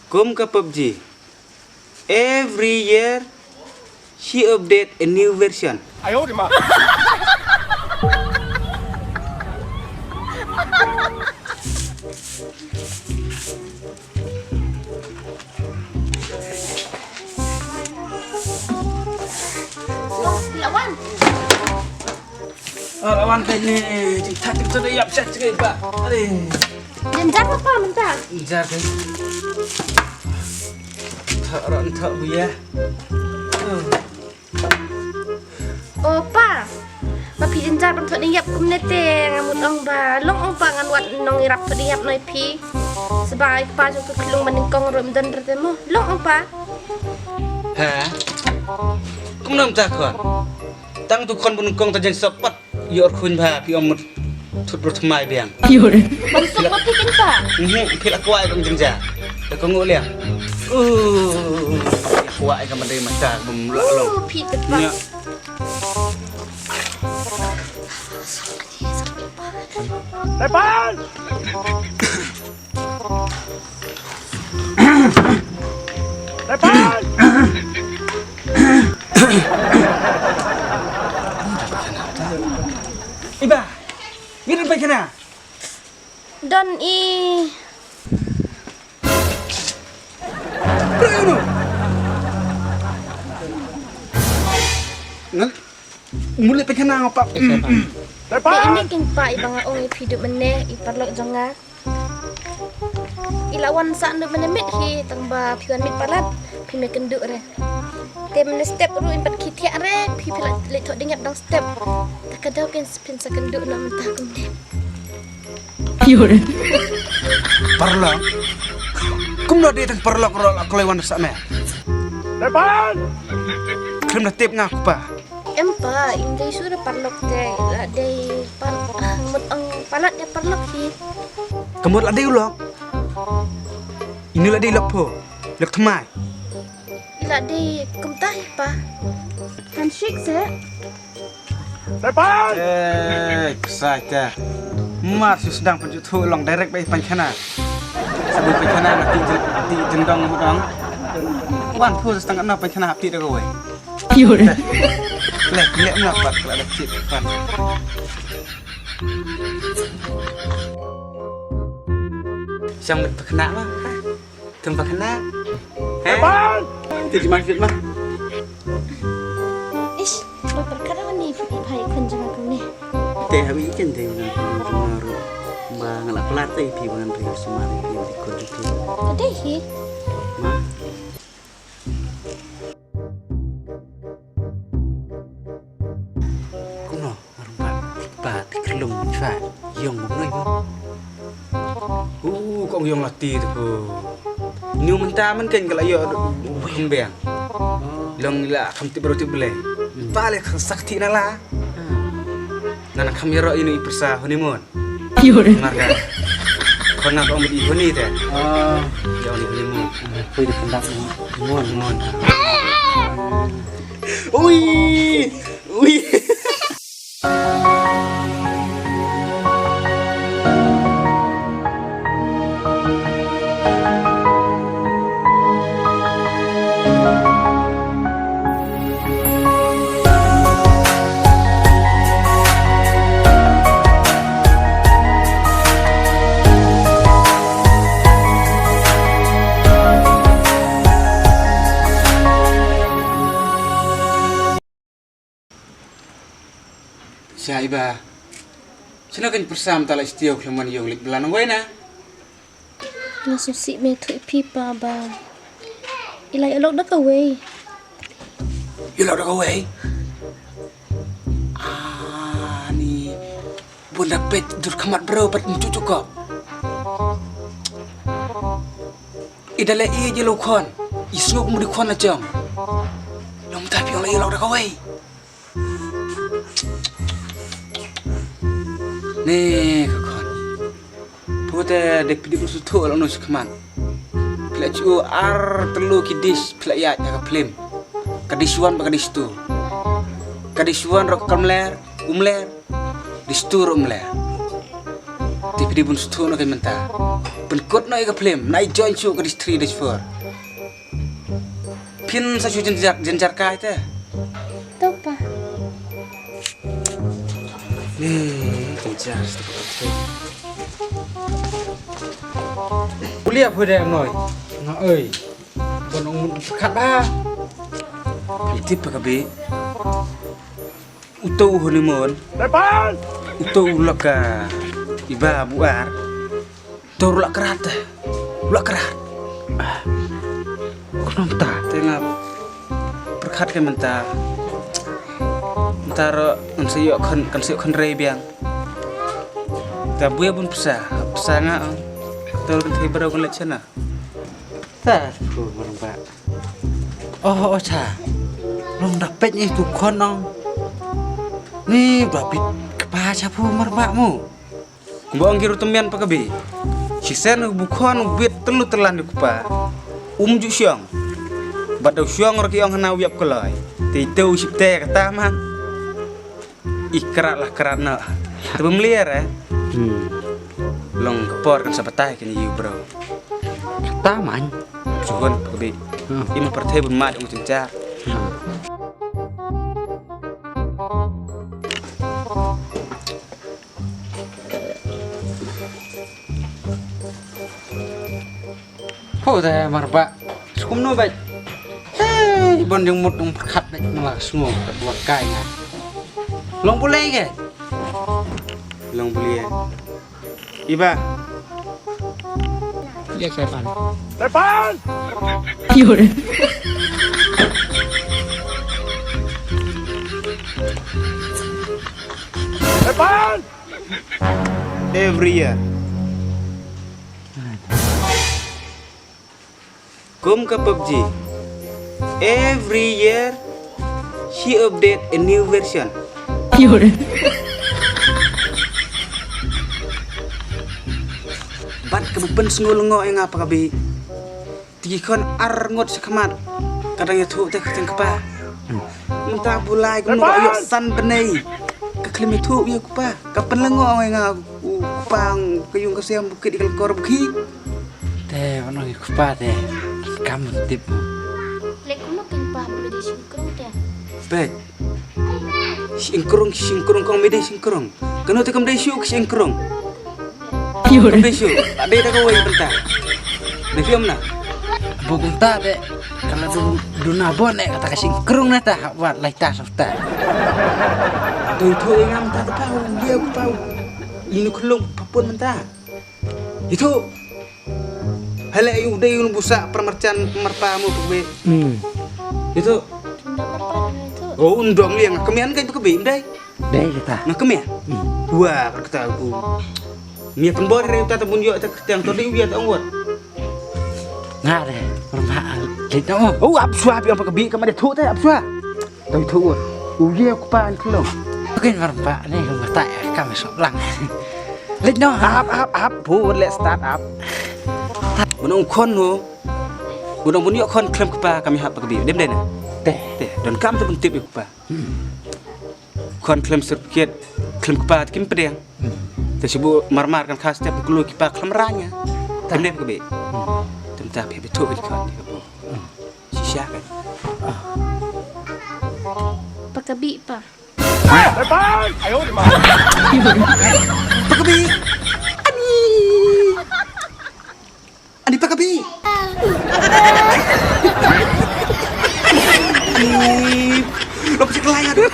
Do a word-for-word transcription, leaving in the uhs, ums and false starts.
Kum ka PUBG, every year she update a new version. Lawan. Ah, Lawan, kai ni, tik tak tik tak, ïap sat, cakap ba. Aduh. Jynjar apa mentah? Jynjar, kai. Tak rak tak buya. Hmm. Oh pa, ba phi jynjar ban thoh ding ïap kumne te, nga mut ong ba long ong pa, ngan wad nongïarap thoh ding ïap noh ïa phi. Sba i pa jong ka khyllung ba nyngkong ruh ym don re te mo. Long ong pa. Ha? Kumno mynta khon? Tang tu khon ba nyngkong ta jeng sop pat. Ïoh khuñ ba phi ong mut thut bro thymmai biang. Ban suk ma phi kin pa. Mhm, phi la kwai kong jynjar. Da kong u liang. Uh, kwai ka mandai mata bum la long. Uh, phi te pa. Nya. Tepan! Tepan! Iba, ngi don paikana. Don i. Ngal. Muli paikana ngapa? Tepan. Dei ini kin pa, iba nga ong ïa phi duh mynne, i paralok jong nga. I la wan sah noh mynne miet hi, tang ba phi wan miet palat, phi me kynduh re. Te mynne step ruh im pat khithiah re, phi phi la leit thoh ding ïap dang step. Ta ka daw kin phin sa kynduh noh mynta kumne. Paralok. Kumno dei tang paralok ruh la kloi wan sah ne. Tepan. Khlem da tip nga kpa. Em pa, im dei shuh da paralok te, la dei par, ah, mut ong palat ïa paralok hi. Ka mut la dei u lok. Ine la dei lok pho, lok thymmai. I la dei kumta hi pa. Handshake se. Tepan! Eh, ksai te. Mar shu sdang pynjut thu long direct ba i paikana. Sa bun paikana na ti jin, ti jin dong mut dong. Wan phu sa tang na paikana hap ti da kawei. Ïoh. Le, le, na pat, la da ti pat. Sang bet paikana ma. Tum paikana. Heh? Te jima kit ma. Ish, ba perkara ni phi phai khun jong nga kumne. Te hawi ken te nga khun jong nga ruh. Ba nga la plat te phi ba ngan ri sumar phi di khun jong phi. Ka dei hi. Ma. Kumno, arung ba, ba, ti khlum chwa, yong bum noi mo. U, kong yong la ti tu ko. Nyu mynta man kan ka la yo, bum beng. Long la kham ti bro ti ble. Ba le kham sak ti na la. Na na kham yaro inu i pyrsa honeymoon. Ïoh. Mar ka. Khon na ba ong i honey te. Ah. Ïa ong i honeymoon. Pui di pendak mo. Mon, mon. Ui. Ui. Sha iba. Shano kan pyrsam ta la stiaw khlem wan ïong lek bla nang wei na. Nga sngewsih me thuh ïa phi pa ba i la ïalok da kawei. Ïalok da kawei? Ani bun da peit dur khmat bro pat ntu tu ko. I da le i jelo khon. I sngew kum di khon la jong. Long ta phi ong la ïalok da kawei. Ne ka khon. Pute dek pidi pun suthu la no skhman. Pila chu ar telu ki dish pila ya ka film. Ka dish one ba ka dish two. Ka dish one rok kamler, umler. Dish two rok umler. Te pidi pun suthu no ka mynta. Pynkut noh ïa ka film, nai join shuh ka Dish three Dish four. Phin sa shu jynjar, jynjar kai te. To pa. Eh, jynjar. Kuliah phu dei noi. Nga oi. Bon ong mun khat ba. Itip ka bi. Uto u honeymoon. Uto u laka iba buar. Tor lak krat. Lak krat. Kunta. Tengah perkat ke menta. Menta ro kan seyok kan kan seyok kan rei biang. Ta buya bun pesa. Pesa nga. Tor kan thei bro kan lek sana. Ta ku merba. Oh, oh, cha. Long dapet ni tu khon ong. Ni ba bit kpa cha phu marba mu. Kumba ong ki ruh tymmen pa ka bi. Shisien u bu khon u bit telu telan ïa u kpa. Um ju shiong. Bad da u shiong ruh ki ong hana u ïap kloi. Te ito u shipte kata man. I krat lah krat na. Te bym lier eh. Hmm. Long ka por kan sa batai kan ïa u bro. Kata man. Suhun pa ka bi. Hmm. Ima pyrthei bun mat ung chinchar. Hmm. Ho da marba. Skum no bai. Hey, bon jong mut ung pyrkhat bai mala sngo kat buat kai nga. Long bulai ke? Long bulai. Iba. Ya saya pan. Tepan! Yur. Tepan! Every year. Kum ka pubg. Every year she update a new version. Bad ka bupin sngul ngo ïa nga pa ka bi. Tiki khon ar ngut sa khmat. Kadang ïathuh te ka jingkpa. Mynta bulai kumno ka ïoh san bnei. Ka klim ïathuh ïa u kpa. Ka pynlyngngoh ïa nga u kpa ka yung ka sem bukit ïa ka lkor bukhi. Te wanong ïa u kpa te. Kam tip. Lek kumno kin pa beli singkrung te. Pek. Singkrung singkrung kong mede singkrung. Kano te kam dei shu singkrung. Kam dei shu. Tak dei da kawei benta. Dei film na. Buk benta de. Kalau du du na bon eh kata ka singkrung na ta wat lai ta softa. Doi thoi ngam ta ta pau dia ku pau. Inu kelung papun menta. Itu. Hele yu dei yu busa permercan merpa mu pebe. Hmm. Itu. Oh undong liang kemian kai pebe dei. Dei kata. Nga kemia. Hmm. Wah kata aku. Mia pembor hari uta tabun yo ta kertiang to dei uya ta ongwat. Nga dei. Perma. Leit no. Oh absua pi apa kebi kama dia tu ta absua. Tong tu. Uya ku pan kelong. Kin perma ni kata kami sok lang. Leit no. Ap ap ap bu le start up. Bunong khon no. Bunong bun yo khon klem kpa kami hap kebi. Dem dei na. Teh. Teh don kam tu bun tip kpa. Khon khlem serpiet khlem kpa kim pdiang. Te sibu marmar kan khas tep kulu kipa khlem ranya. Tem dep kebe. Tem ta phe betu ki khon ki kebo. Shisha kan. Pa ka bi pa. Pa ka bi. Ani. Ani pa ka bi. Ani. Lo pasi kelai ada.